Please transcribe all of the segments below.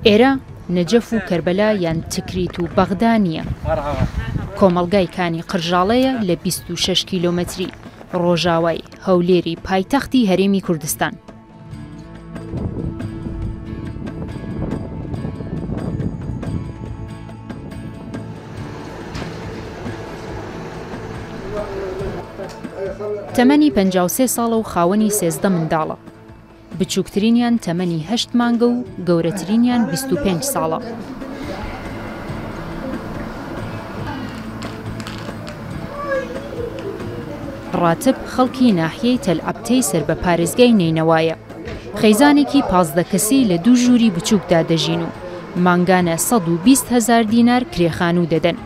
ئێرە نەجەف و کەربەلا یان تکریت و بەغدا نییە. کۆمەڵگای کانی قرژاڵەیە لە 26 کیلۆمەتری ڕۆژاوای هەولێری پایتەختی هەرێمی کوردستان. تەمەنی 53 ساڵە و خاوەنی 13 منداڵە. بچووکترینیان تەمەنی هەشت مانگە و گەورەترینیان 25 ساڵە. ڕاتب خەڵکی ناحیەی تەل عەبتەی سەر بە پارێزگای نەینەوایە. خێزانێکی 15 کەسی لە دوو ژووری بچووکدا دەژین و مانگانە 120 هەزار دینار کرێ خانوو دەدەن.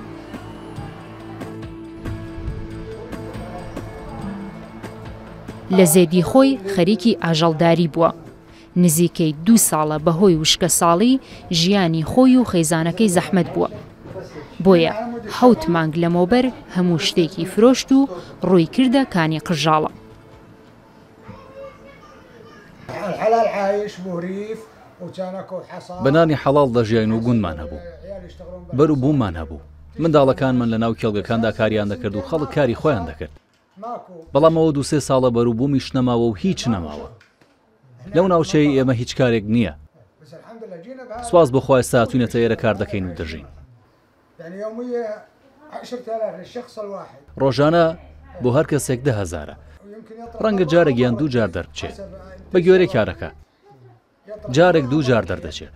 لە زێدی خۆی خەریکی ئاژەڵداری بووە. نزیکەی دوو ساڵە بەهۆی وشکەساڵی ژیانی خۆی و خێزانەکەی زەحمەت بووە. بۆیە حەوت مانگ لەمەوبەر هەموو شتێکی فرۆشت و ڕووی کردە کانی قرژاڵە. بە نانی حەڵاڵ دەژیاین و گوندمان هەبوو. بەر و بووممان هەبوو. منداڵەکانمان لەناو کێڵگەکاندا کاریان دەکرد و خەڵک کاری خۆیان دەکرد. بەڵام ئەوە دوو سێ ساڵە بەروبوومیش نەماوە و هیچ نەماوە. لەو ناوچەیەی ئێمە هیچ کارێک نییە. سوپاس بۆ خوا ئێستا هاتووینەتە ئێرە کار دەکەین و دەژین. ڕۆژانە بۆ هەر کەسێک دە هەزارە. ڕەنگە جارێک یان دوو جار دەربچێ. بە گوێرەی کارەکە. جارێک دوو جار دەردەچێ.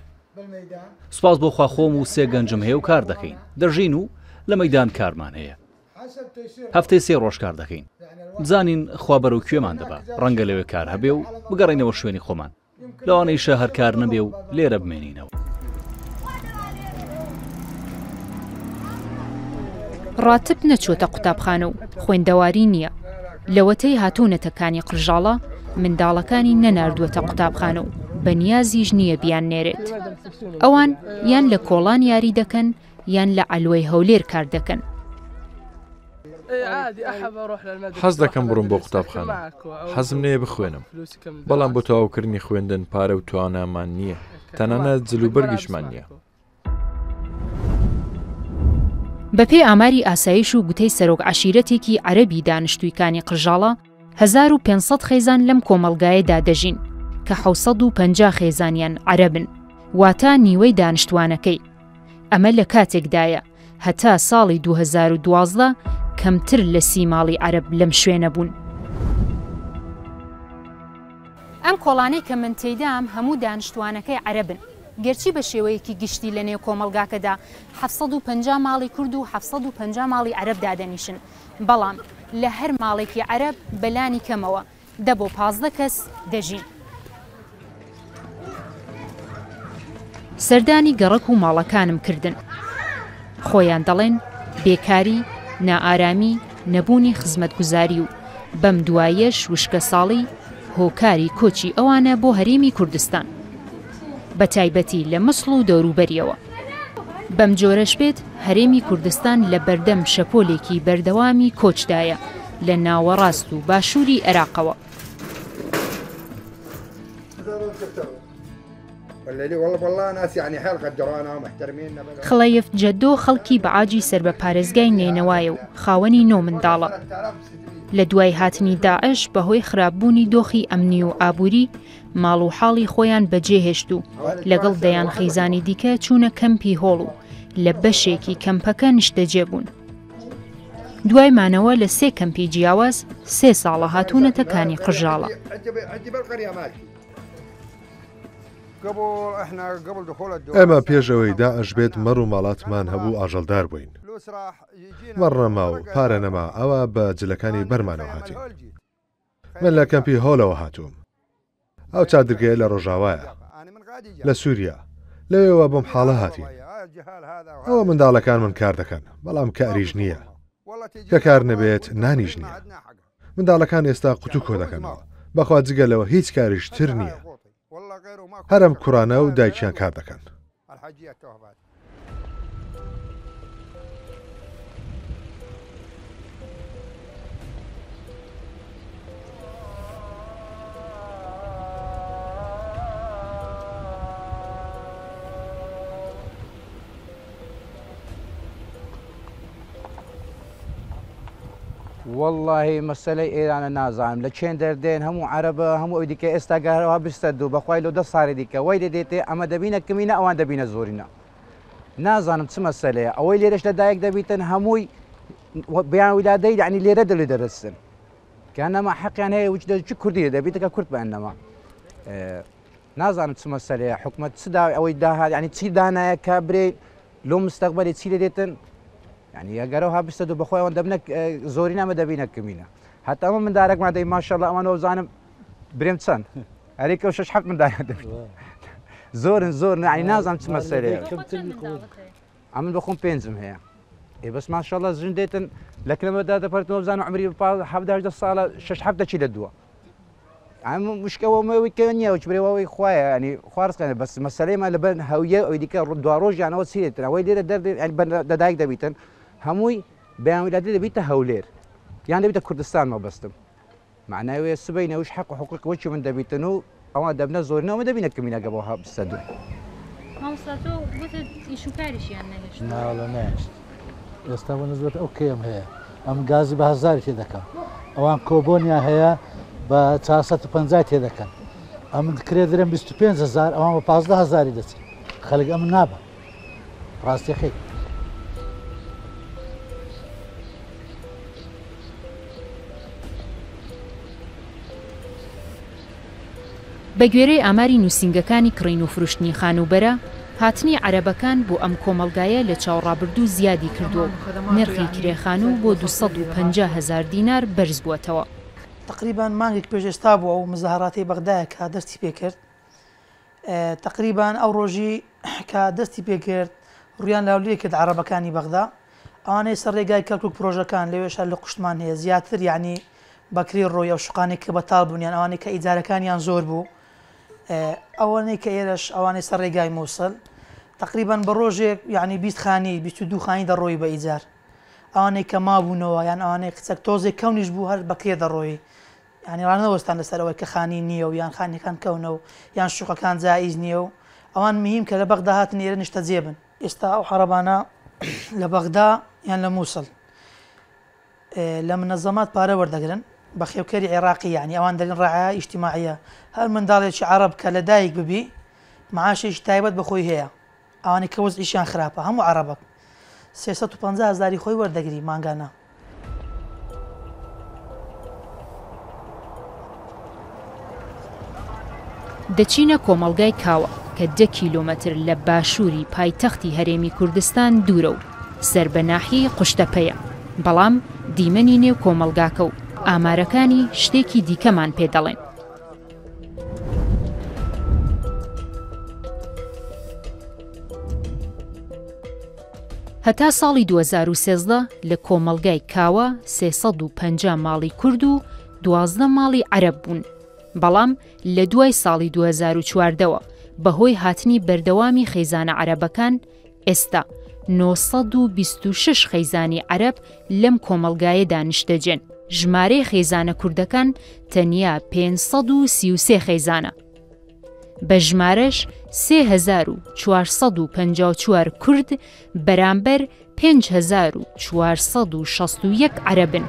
سوپاس بۆ خوا خۆم و سێ گەنجم هەیە و کار دەکەین. دەژین و لە مەیدان کارمان هەیە. هەفتەی سێ ڕۆژ کار دەکەین. بزانین خوا بەرەو کوێمان دەبا، ڕەنگە لەوێ کار هەبێ و بگەڕێینەوە شوێنی خۆمان. لەوانەیشە هەر کار نەبێ و لێرە بمێنینەوە. ڕاتب نەچووەتە قوتابخانە و خوێندەواری نییە. لەوەتەی هاتوونەتە کانی قرژاڵە، منداڵەکانی نەناردووەتە قوتابخانە و بەنیازیش نییە بیاننێرێت. ئەوان یان لە کۆڵان یاری دەکەن یان لە عەلوەی هەولێر کار دەکەن. حەز دەکەم بڕۆم بۆ قوتابخانە، حەزم لێیە بخوێنم، بەڵام بۆ تەواوکردنی خوێندن پارە و توانامان نییە، تەنانەت جلوبەرگیشمان نییە. بەپێی ئاماری ئاسایش و گوتەی سەرۆک عەشیرەتێکی عەرەبی دانیشتووی کانی قرژاڵە، 1500 خێزان لەم کۆمەڵگایەدا دەژین کە 750 خێزانیان عەرەبن، واتە نیوەی دانیشتووانەکەی. ئەمە لە کاتێکدایە هەتا ساڵی 2012 کەمتر لە سی ماڵی عەرەب لەم شوێنە بوون. ئەم کۆڵانەی کە من تێیدام هەموو دانیشتووانەکەی عەرەبن، گەرچی بە شێوەیەکی گشتی لە نێو کۆمەڵگاکەدا 750 ماڵی کورد و 750 ماڵی عەرەب دادەنیشن، بەڵام لە هەر ماڵێکی عەرەب بە لانی کەمەوە دە بۆ 15 کەس دەژین. سەردانی گەڕەک و ماڵەکانم کردن. خۆیان دەڵێن بێکاری، نائارامی، نەبوونی خزمەتگوزاری و بەم دواییەش وشکەساڵی هۆکاری کۆچی ئەوانە بۆ هەرێمی کوردستان. بەتایبەتی لە مسڵ و دەوروبەریەوە. بەم جۆرەش بێت هەرێمی کوردستان لە بەردەم شەپۆلێکی بەردەوامی کۆچدایە لە ناوەڕاست و باشووری عێراقەوە. خڵەیف جەدۆ خەڵکی بەعاجی سەر بە پارێزگای نەینەوایە و خاوەنی نۆ منداڵە. لە دوای هاتنی داعش بەهۆی خراپبوونی دۆخی ئەمنی و ئابووری ماڵ و حاڵی خۆیان بەجێهێشت و لەگەڵ دەیان خیزانی دیکە چوونە کەمپی هۆڵ و لە بەشێکی کەمپەکە نیشتەجێ بوون. دوای مانەوە لە سێ کەمپی جیاواز سێ ساڵە هاتوونەتە کانی قرژاڵە. ئێمە پێش ئەوەی داعش بێت مەڕ و ماڵاتمان هەبوو ئاژەڵدار بووین. مەڕ نەما و پارە نەما ئەوا بە جلەکانی بەرمانەوە هاتین. من لە کەمپی هۆلەوە هاتووم. ئەو چادرگەیە لە ڕۆژاوایە، لە سووریا. لەوێوە بەم حاڵە هاتین. ئەوە منداڵەکانمن کار دەکەن، بەڵام کاریش نییە. کە کار نەبێت نانیش نییە. منداڵەکان ئێستا قوتوو کۆدەکەنەوە. بەخوا جگە لەوە هیچ کاریش تر نییە. هەر ئەم کوڕانە و دایکیان کار دەکەن. وەڵاهی مەسەلەی ئێرانە نازانم لە چێن دەردێن هەموو عەرەبە هەموو ئەوی دیکە ئێستا گەرەوە بستە دوو بەخوای لۆ دە ساڵی دیکە وای لێ دێتێ ئەمە دەبینە کمینە ئەوان دەبینە زۆرینە نازانم چ مەسەلەیە ئەوەی لێرەش لە دایک دەبیتن هەمووی بیان ولادەی یعنی لێرە دڵی دەرەسن کە نەما حەقیان هەیە وچ چ کوردی دەبیتە کە کورد بەن نەما نازانم چ مەسەلەیە حکومت چ دا ئەوەی داهات یعنی چی دانایە کە برێ لۆ مستەقبەلی چی لێ دێتن یعنی ئەگەرەوە ها بستە دوو بەخۆیان دەبنە زۆری نامە دەبینە کمینە هەتا ئەمە مندارەکمان دەی ماشەڵڵا ئەوانەوە بزانم برێم چەند ئەرێکە و شش حەفت منداریان دەبێت زۆرن زۆر یعنی نازانم چ مەسەلەیە ئەمن بەخۆم پێنجم هەیە ئێ بەس ماشەڵڵا ژن دێتن لە کلەمەدا دەپەرتەوە بزانم عمری 17 ساڵە شش حەفت دەچی لە دووە ئەم مشکەوە مەوی کە نییە وچ برێەوەی خوایە ینی خوارزخێنە بەس مەسەلەیمان لەبەر هەویە ئەوی دیکە دوا ڕۆژیانەوە چیێتن ئەوەی لێرە دەردێت دەدایک دەبیتن هەمووی بەیان ولادی دەبیتە هەولێر یان دەبیتە کوردستان مەبەستم معنای وێ سبەی نەوش حەق و حقوق وەکی من دەبیتن و ئەوان دەبنە زۆرینەوە دەبینە کەمینەگە بۆ هەبستە دوو. مامۆستا تۆ گوتت ئیش و کاریشیان نەهێشت. ناوەڵا نەهێشت. ئێستا بە نسبەت ئەو کەم هەیە ئەم گازی بە هەزاری تێ دەکەم ئەوان کۆبۆنیان هەیە بە 450 تێ دەکەن ئەمن کرێ درم 25 هزار ئەوان بە 15 هزاری دەچن خەڵک ئەمن نابە ڕاستیەکەی. بەگوێرەی ئاماری نووسینگەکانی کڕین و فرۆشتنی خانووبەرە، هاتنی عەرەبەکان بۆ ئەم کۆمەڵگایە لە چاو ڕابردوو زیادی کردووە و نرخی کرێ خانوو بۆ 250 هەزار دینار بەرزبووەتەوە. تەقریبەن مانگێک پێش ئێستا بوو ئەو مزاهەراتەی بەغدایە کە دەستی پێ کرد تەقریبەن ئەو ڕۆژی کە دەستی پێ کرد ڕوویان لە هەولێر کرد عەڕەبەکانی بەغدا ئەوانەی سەر ڕێگای کەرکوک پرۆژەکان لەوێشا لە قوشتمان هەیە زیاتر یعنی بەکری ڕۆی ئەو شوقانەی کە بەتاڵ بوون یان ئەوانەی کە ئیجارەکانیان زۆر بوو ئەوانەی کە ئێرەش ئەوانەی سەر ڕێگای مووسڵ تقریبان بە ڕۆژێک یعنی 20 خانی 22 خانی دەڕۆی بە ئیجار ئەوانەی کە مابوونەوە یان ئەوانەی قچەک تۆزێک کەونیش بوو هەر بەکرێ دەڕۆی یعنی ڕانەوەستان لەسەر ئەوەی کە خانی نییە و یان خانیەکان کەونە و یان شوقەکان جائیز نییە و ئەوان مهم کە لە بەغدا هاتن ئێرە نیشتەجێ بن. ئێستا ئەو عەڕەبانە لە بەغدا یان لە مووسڵ لە منەزەمات پارە وەردەگرن بەخێوکەری عێراقی یانی ئەوان دەرین ڕعایە ئیجتیماعیە هەر منداڵێکی عەڕەب کە لە دایک ببی معاشێکی تایبەت بە خۆی هەیە ئەوانەی کە وەزعیشیان خراپە هەموو عەڕەبەک 350 هەزاری خۆی وەردەگری مانگانە. دەچینە کۆمەڵگای کاوە کە دە کیلۆمەتر لە باشووری پایتەختی هەرێمی کوردستان دوورە و سەر بە ناحیەی قوشتەپەیە، بەڵام دیمەنی نێو کۆمەڵگاکە و ئامارەکانی شتێکی دیکەمان پێ دەڵێن. هەتا ساڵی 2013 لە کۆمەڵگای کاوە 350 ماڵی کورد و 12 ماڵی عەرەب بوون، بەڵام لە دوای ساڵی 2014 وە بەهۆی هاتنی بەردەوامی خێزانە عەرەبەکان ئێستا 926 خیزانی عەرەب لەم کۆمەڵگایەدا نیشتەجێن، ژمارەی خێزانە کوردەکان تەنیا 533 خێزانە. بە ژمارەش 3454 کورد بەرامبەر 5461 عەرەبن.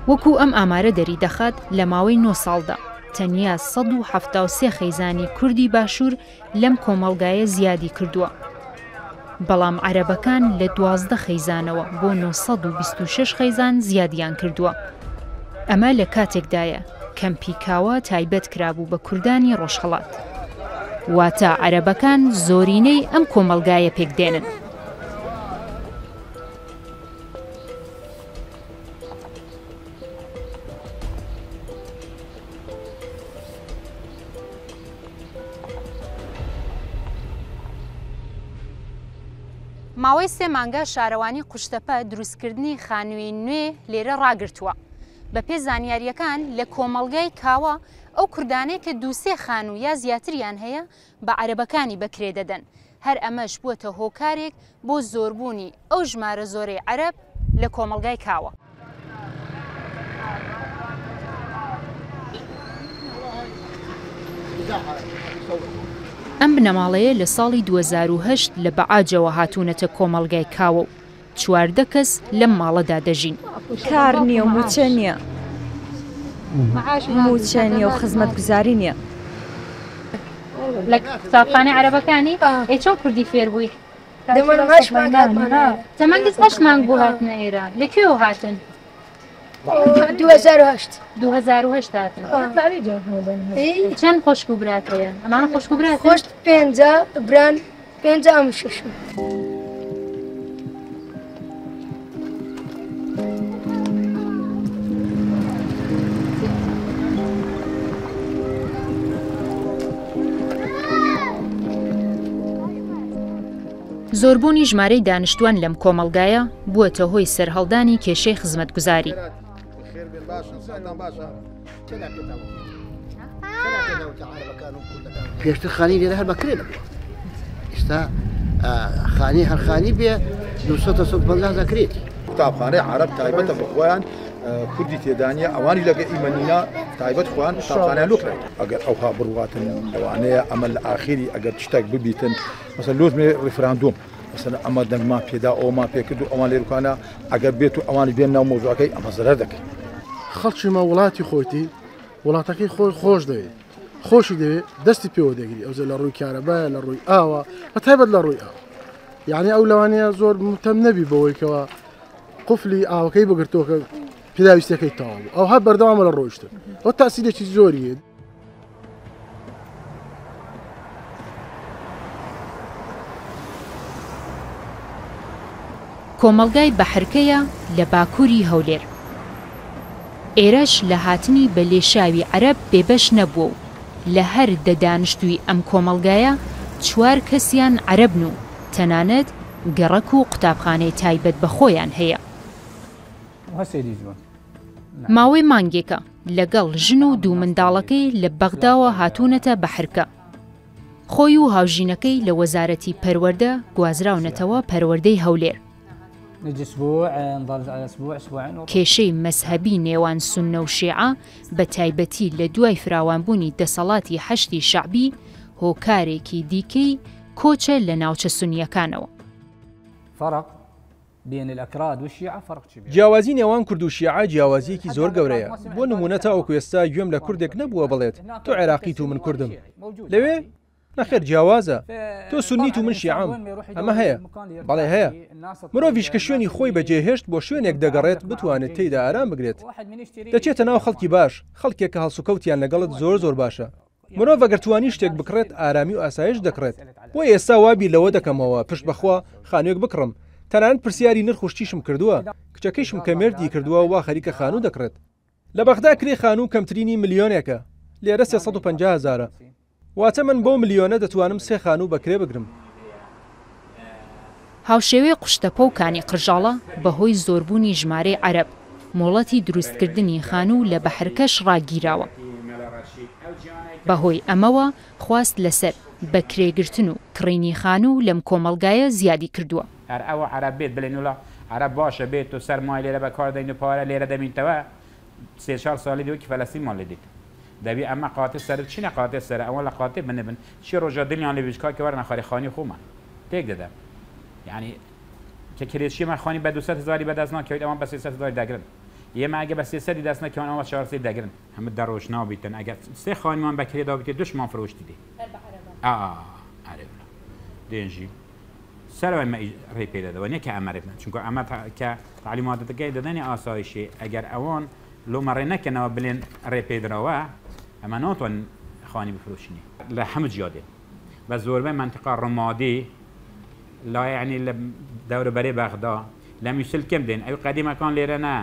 وەکو ئەم ئامارە دەریدەخات لە ماوەی نۆ ساڵدا تەنیا 173 خیزانی کوردی باشوور لەم کۆمەڵگایە زیادی کردووە. بەڵام عەرەبەکان لە 12 خیزانەوە بۆ 926 خیزان زیادیان کردووە. ئەمە لە کاتێکدایە کەمپی کاوە تایبەت کرابوو بە کوردانی ڕۆژهەڵات. واتە عەرەبەکان زۆرینەی ئەم کۆمەڵگایە پێک دێنن. ماوەی سێ مانگە شارەوانی قوشتەپە دروستکردنی خانووی نوێ لێرە ڕاگرتووە. بەپێ زانیارییەکان لە کۆمەڵگای کاوە ئەو کوردانەی کە دوو سێ خانوو یا زیاتریان هەیە بە عەرەبەکانی بەکرێ دەدەن، هەر ئەمەش بووەتە هۆکارێک بۆ زۆربوونی ئەو ژمارە زۆرەی عەرەب لە کۆمەڵگای کاوە. ئەم بنەماڵەیە لە ساڵی 2008 لە بەعاجەوە هاتوونەتە کۆمەڵگای کاوە و. 14 کەس لەم ماڵەدا دەژین. کار نییە و مووچە نییە. مووچە نییە و خزمەتگوزاری نییە. لە قوتابخانەی عەرەبەکانی؟ ئەی چۆن کوردی فێر بووی؟ تەمەنت هەشت مانگ بوو هاتنە ئێرە. لە کوێوە هاتن؟ 2008. 2008 هاتن. چەند خۆشک و برات هەیە؟ ئەمانە خۆشک و برات؟ خۆشک پێنجە بران پێنجە ئەم شەشم. زۆربوونی ژمارەی دانیشتووان لەم کۆمەڵگایە بووەتە هۆی سەرهەڵدانی کێشەی خزمەتگوزاری. پێشتر خانی لێرە هەر بەکرێ نەبووە ئێستا خانی هەر خانی بێ 250 دەکرێت. قوتابخانەی عرب تایبەتە بە خۆیان کوردی تێدانە ئەوانی لەگە ئیمەنینا تایبەت خۆیان قوتابخانەیان لۆ کرێت ئەگەر ئەوها بڕواتن لەوانەیە ئەمە لە ئاخیری ئەگەر شتێک ببیتن مەسەن لۆزمێ ڕیفراندۆم مەسەن ئەمە دەنگمان پێدا ئەومان پێکرد و ئەوان لێرکانە ئەگەر بێت و ئەوانی بێن ناو مۆزوعەکەی ئەمە زەرەر دەکەین. خەڵکی مە وڵاتی خۆیتی وڵاتەکەی خۆی خۆش دەوێت خۆشی دەوێت دەستی پێوە دەگری ئەوزە لە ڕووی کارەبایە لە ڕووی ئاوە بە تایبەت لە ڕووی ئاو یعنی ئەو لەوانەیە زۆر متەم نەبی بەوەی کەەوە قفلی ئاوەکەی بگرتەوە کە پێداویستەکەی تەواو بوو ئەو هەر بەردەوامە لە ڕۆیشتن ئەو تاسیرێکی زۆری هەیە. کۆمەڵگای بەحرکەیە لە باکووری هەولێر. ئێرەش لە هاتنی بە لێشاوی عەرەب بێبەش نەبووە و لە هەر دە دانشتووی ئەم کۆمەڵگایە چوار کەسیان عەرەبن و تەنانەت گەڕەک و قوتابخانەی تایبەت بە خۆیان هەیە. ماوەی مانگێکە لەگەڵ ژن و دوو منداڵەکەی لە بەغداوە هاتوونەتە بەحرکە. خۆی و هاوژینەکەی لە وەزارەتی پەروەردە گوازراونەتەوە پەروەردەی هەولێر. کێشەی مەزهەبی نێوان سوننە و شیعە بە تایبەتی لە دوای فراوانبوونی دەسەڵاتی حەشدی شەعبی هۆکارێکی دیکەی کۆچە لە ناوچە سونییەکانەوە. جیاوازی نێوان کورد و شیعە جیاوازییەکی زۆر گەورەیە، بۆ نموونە تاوەکو ئێستا گوێم لە کوردێک نەبووە بڵێت تۆ عێراقیت و من کوردم. لەوێ؟ نەخێر جیاوازە، تۆ سوننیت و من شیعەم، ئەمە هەیە؟ بەڵێ هەیە. مرۆڤیش کە شوێنی خۆی بەجێهێشت بۆ شوێنێک دەگەڕێت بتوانێت تێیدا ئارام بگرێت. دەچێتە ناو خەڵکی باش، خەڵکێک کە هەڵسوکەوتیان لەگەڵت زۆر زۆر باشە. مرۆڤ ئەگەر توانی شتێک بکڕێت ئارامی و ئاسایش دەکڕێت، بۆیە ئێستا وا بیر لەوە دەکەمەوە پشت بەخوا خانوویەک بکڕم، تەنانەت پرسیاری نرخ و شتیشم کردووە، کچەکەیشم کە مێردی کردووە وا خەریکە خانوو دەکڕێت. لە بەغدا کرێی خانوو کەمترینی ملیۆنێکە، لێرە 350 هەزارە، واتە من بەو ملیۆنە دەتوانم سێ خانوو بە کرێ بگرم. هاوشێوەی قوشتەپە و کانی قرژاڵە بەهۆی زۆربوونی ژمارەی عەرەب، مۆڵەتی دروستکردنی خانوو لە بەحرکەش ڕاگیراوە. بەهۆی ئەمەوە خواست لەسەر بە کرێگرتن و کڕینی خانوو لەم کۆمەڵگایە زیادی کردووە. هەر ئەوە عەرەب بێت بلێن ولا عەرەب باشە بێت و سەرمایە لێرە بەکار دەین و پارە لێرە دەمینتەوە سێ چار ساڵی دی وەکی فەلەستینمان لێ دیت دەبی ئەمە قاتێ سەر چینە قاتێ سەرە ئەوە لە قاتێ بنبن چی ڕۆژە دلیان لێ بیت کاکە وەرنە خارێ خانی خۆمان تێک دەدەم یعنی کە کرێچی مە خانی بە 200 هزاری بەدەست ناکەوێت ئەوان بە 300 هزاری دەگرن ئێمە ئەگە بە 300 دەست نەکەون ئەوە 400 دەگرن هەمە دە ڕۆژ نابیتن ئەگەر سێ خانیمان بە کرێ دابیتێ دوشمان فرۆشتی دێ ئا ئەرێ دێنژی سەرەوەی مە ڕێ پێ دەدەوە نیە کە ئەمە ڕێ چونکە ئەمە کە تعلیماتەکەی دەدەنی ئاسایشی ئەگەر ئەوان لۆمە ڕێ نەکەنەوە بلێن ڕێ پێدراوە ئەمە ناتوان خانی بفرۆشینی لە هەموو جیا دێن بە زۆربەی مەنتیقا ڕمادی لا یعنی لە دەوروبەری بەغدا لە میسل کەم دێن ئەوی قەدیمەکان لێرە نە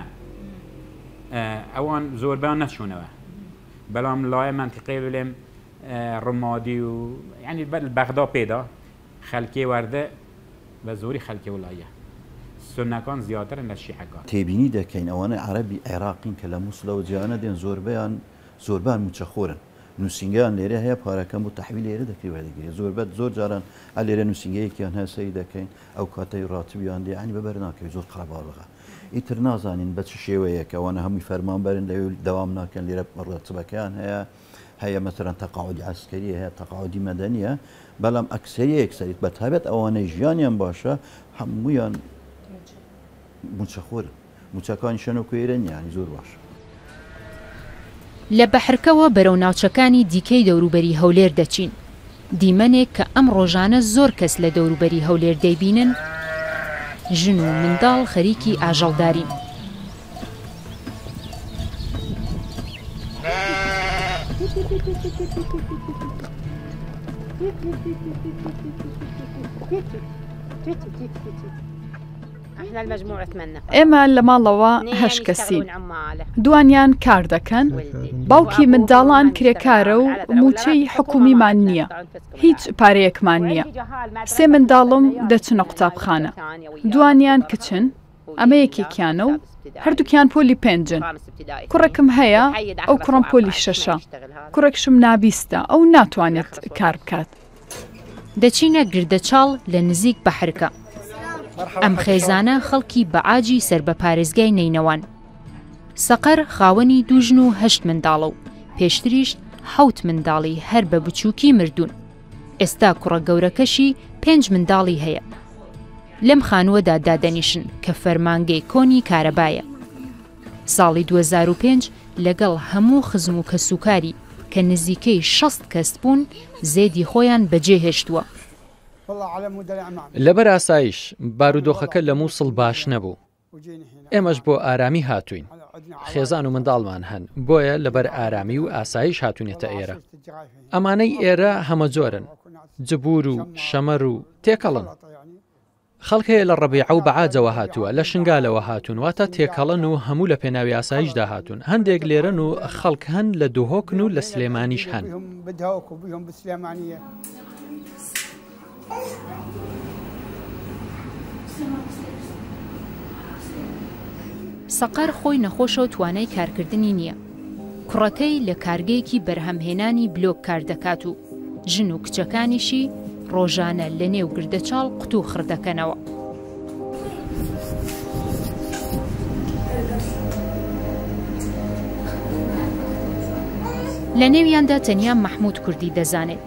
ئەوان زۆربیان نەچوونەوە بەڵام لای مەنتیقەی بلێم ڕمادی و یعنی بەغدا پێدا خەلکێ وەردە بە زۆری خەلکێ ولایە سوننەکان زیاترن لە شیعەکان. تێبینی دەکەین ئەوانەی عەرەبی عێراقین کە لە موسڵەوە جیانە دێن زۆربەیان زۆربەیان موچەخۆرن نوسینگەیان لێرە هەیە پارەکەن بۆ تەحویل لێرە دەکرێ وەردەگیرێ زۆربە زۆر جاران ئە لێرە نوسینگەیەکیان هەیە سەیر دەکەین ئەو کاتەی ڕاتبیان دێ یانی بەبەر ناکەوێ زۆر قەرەباڵغە ئیتر نازانین بە چ شێوەیەک ئەوانە هەمووی فەرمانبەرن لەوێ دەوام ناکەن لێرە ڕاتبەکەیان هەیە هەیە مەسەلەن تەقاعودی عەسکەری هەیە تەقاعودی مەدەنیە بەڵام ئەکسەریە یەکسەریت بە تایبەت ئەوانەی ژیانیان باشە هەموویان. مووچەخۆرن مووچەکانیشیان وەکو ئێرە نییە یانی زۆر باشە. لە بەحرکەوە بەرەو ناوچەکانی دیکەی دەوروبەری هەولێر دەچین، دیمەنێک کە ئەم ڕۆژانە زۆر کەس لە دەوروبەری هەولێر دەیبینن، ژن و منداڵ خەریکی ئاژەڵدارین. ئێمە لە ماڵەوە هەشت کەسین، دووانیان کار دەکەن، باوکی منداڵان کرێکارە و مووچەی حکومیمان نییە، هیچ پارەیەکمان نییە. سێ منداڵم دەچنە قوتابخانە، دووانیان کچن، ئەمە یەکێکیانە و هەردووکیان پۆلی پێنجن. کوڕێکم هەیە، ئەو کوڕەم پۆلی شەشە، کوڕێکشم نابیستە، ئەو ناتوانێت کار بکات. دەچینە گردەچاڵ لە نزیک بەحرکە. ئەم خێزانە خەڵکی بەعاجی سەر بە پارێزگای نەینەوان. سەقەر خاوەنی دوو ژن و هەشت منداڵە و پێشتریش حەوت منداڵی هەر بە بچووکی مردوون. ئێستا کوڕە گەورەکەشی پێنج منداڵی هەیە. لەم خانووەدا دادەنیشن کە فەرمانگەی کۆنی کارەبایە. ساڵی 2005 لەگەڵ هەموو خزم و کەسوکاری کە نزیکەی 60 کەس بوون زێدی خۆیان بەجێهێشتووە. لەبەر ئاسایش، بارودۆخەکە لە مووسڵ باش نەبوو. ئێمەش بۆ ئارامی هاتووین. خێزان و منداڵمان هەن، بۆیە لەبەر ئارامی و ئاسایش هاتوونەتە ئێرە. ئەمانەی ئێرە هەمەجۆرن، جبوور و شەمەر و تێکەڵن. خەڵک هەیە لە ڕەبیعە و بەعاجەوە هاتووە، لە شنگالەوە هاتوون، واتە تێکەڵن و هەموو لە پێناوی ئاسایشدا هاتوون. هەندێک لێرەن و خەڵک هەن لە دهۆکن و لە سلێمانیش هەن. سەقەر خۆی نەخۆشە و توانای کارکردنی نییە. کوڕەکەی لە کارگەیەکی بەرهەمهێنانی بلۆک کار دەکات و ژن و کچەکانیشی ڕۆژانە لە نێو گردەچاڵ قوتوو خڕ دەکەنەوە. لە نێویاندا تەنیا مەحموود کوردی دەزانێت.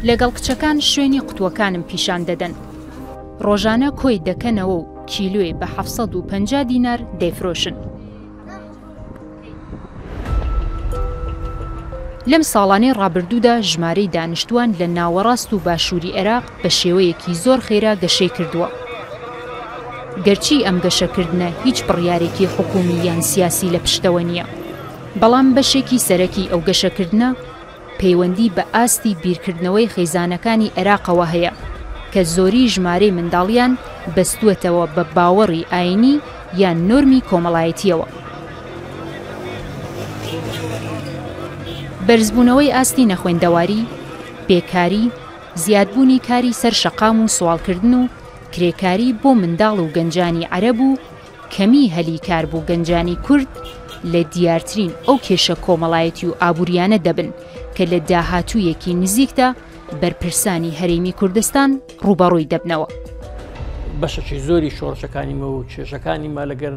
لەگەڵ کچەکان شوێنی قوتووەکانم پیشان دەدەن. ڕۆژانە کۆی دەکەنەوە و کیلۆی بە 750 دینار دەیفرۆشن. لەم ساڵانەی ڕابردوودا ژمارەی دانیشتووان لە ناوەڕاست و باشووری عێراق بە شێوەیەکی زۆر خێرا گەشەی کردووە. گەرچی ئەم گەشەکردنە هیچ بڕیارێکی حکوومی یان سیاسی لە پشتەوە نییە، بەڵام بەشێکی سەرەکی ئەو گەشەکردنە پەیوەندی بە ئاستی بیرکردنەوەی خیزانەکانی عێراقەوە هەیە کە زۆری ژمارەی منداڵیان بەستووەتەوە بە باوەڕی ئایینی یان نۆرمی کۆمەڵایەتییەوە. بەرزبوونەوەی ئاستی نەخوێندەواری، بێکاری، زیادبوونی کاری سەر شەقام و سواڵکردن و کرێکاری بۆ منداڵ و گەنجانی عەرەب و کەمیی هەلی کار بۆ گەنجانی کورد لە دیارترین ئەو کێشە کۆمەڵایەتی و ئابوورییانە دەبن کە لە داهاتوویەکی نزیکدا بەرپرسانی هەرێمی کوردستان ڕووبەڕووی دەبنەوە. بەشەکی زۆری شۆڕشەکانی مە و کێشەکانی مە لەگەر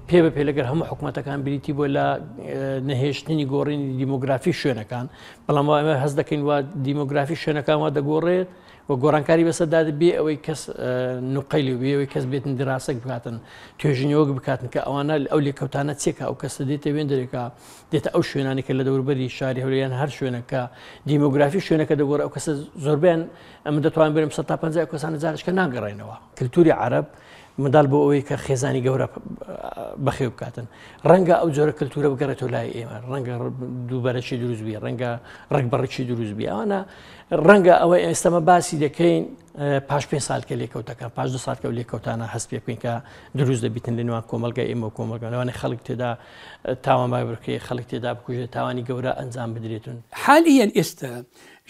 پێ بە پێ لەگەر هەموو حکوومەتەکان بریتی بووە لە نەهێشتنی گۆڕینی دیمۆگرافی شوێنەکان بەڵام وا ئێمە هەست دەکەین وا دیمۆگرافی شوێنەکان وا دەگۆڕێت و گۆڕانکاری بەسەردا بێ ئەوەی کەس نوقەی لێ بێ ئەوەی کەس بێتن دراسەک بکاتن توێژینەوەک بکاتن کە ئەوانە ئەو لێکەوتانە چێکە ئەو کەسە دێتە وێن دەرێکا دێتە ئەو شوێنانی کە لە دەوروبەری شاری هەولێر یان هەر شوێنەکە دیمۆگرافی شوێنەکە دەگۆڕێ ئەو کەسە زۆربیان ئەمە دەتوانم بڵێم 150 ئەو کەسانە جارشکە ناگەڕێنەوە کللتوری عەرەب منداڵ بۆ ئەوەی کە خێزانی گەورە بەخێو بکاتن ڕەنگە ئەو جۆرە کللتورە بگەڕێتەوە لای ئێمە ڕەنگە دووبەرەکی دروست بی ڕەنگە ڕێک بەڕێکی دروست بی ئەوانە ڕەنگە ئەوەی ئێستەمە باسی دەکەین پاش پێ سالکە لێکەوتەکان پاش دو سالکە و لێکەوتانە هەست پێ بکەین کە دروست دەبیتن لە نێوان کۆمەلگای ئێمە و کۆمەلگا لەوانەیە خەڵک تێدا تاوان باوی بکرێت خەڵک تێدا بکوژێت تاوانی گەورە ئەنجام بدرێتون. حالیەن ئێستا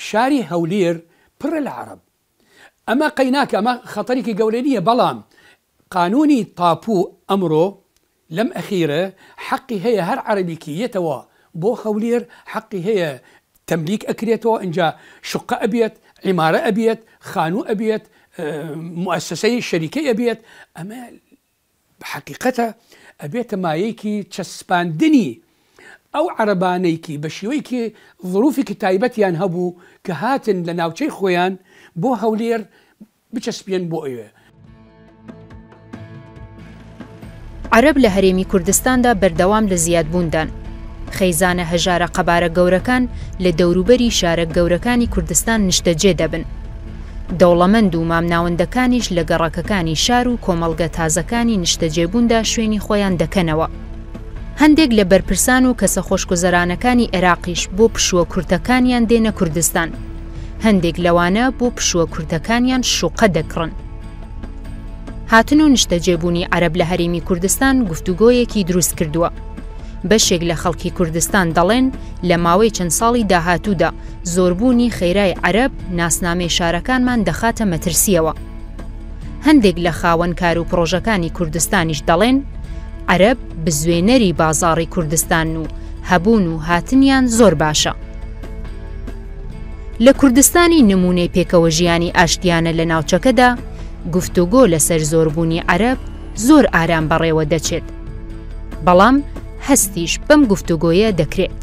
شاری هەولێر پڕە لە عەڕەب ئەمە قەیناکە ئەمە خەتەرێکی گەورە نییە بەڵام قانونی تاپو ئەمرۆ لەم ئەخیرە حەقی هەیە هەر عەرەبیکی یەتەوە بۆ هەولێر حەقی هەیە تەملیک ئەکرێتەوە ئینجا شوقە ئەبێت عیمارە ئەبێت خانوو ئەبێت موئەسەسەی شەریکەی ئەبێت ئەمە حەقیقەتە ئەبێتە مایەیەکی چەسپاندنی ئەو عەرەبانەی بە شێوەیەکی ظروفێکی تایبەتیان هەبوو کە هاتن لە ناوچەی خۆیان بۆ هەولێر بچەسپێن بۆ ئەوێ. عەرەب لە هەرێمی کوردستاندا بەردەوام لە زیادبووندان. خێزانە هەژارە قەبارە گەورەکان لە دەوروبەری شارە گەورەکانی کوردستان نیشتەجێ دەبن. دەوڵەمەند و مامناوەندەکانیش لە گەڕەکەکانی شار و کۆمەڵگە تازەکانی نیشتەجێبووندا شوێنی خۆیان دەکەنەوە. هەندێک لە بەرپرسان و کەسە خۆشگوزەرانەکانی عێراقیش بۆ پشووە کورتەکانیان دێنە کوردستان. هەندێک لەوانە بۆ پشووە کورتەکانیان شوقە دەکڕن. هاتن و نیشتەجێبوونی عەرەب لە هەرێمی کوردستان گفتوگۆیەکی دروست کردووە. بەشێک لە خەڵکی کوردستان دەڵێن لە ماوەی چەند ساڵی داهاتوودا زۆربوونی خێرای عەرەب ناسنامەی شارەکانمان دەخاتە مەترسییەوە. هەندێک لە خاوەن کار و پڕۆژەکانی کوردستانیش دەڵێن عەرەب بزوێنەری بازاڕی کوردستانن و هەبوون و هاتنیان زۆر باشە. لە کوردستانی نموونەی پێکەوەژیانی ئاشتیانە لە ناوچەکەدا، گفتوگۆ لەسەر زۆربوونی عەرەب زۆر ئارام بەڕێوە دەچێت. بەڵام هەستیش بەم گفتوگۆیە دەکرێت.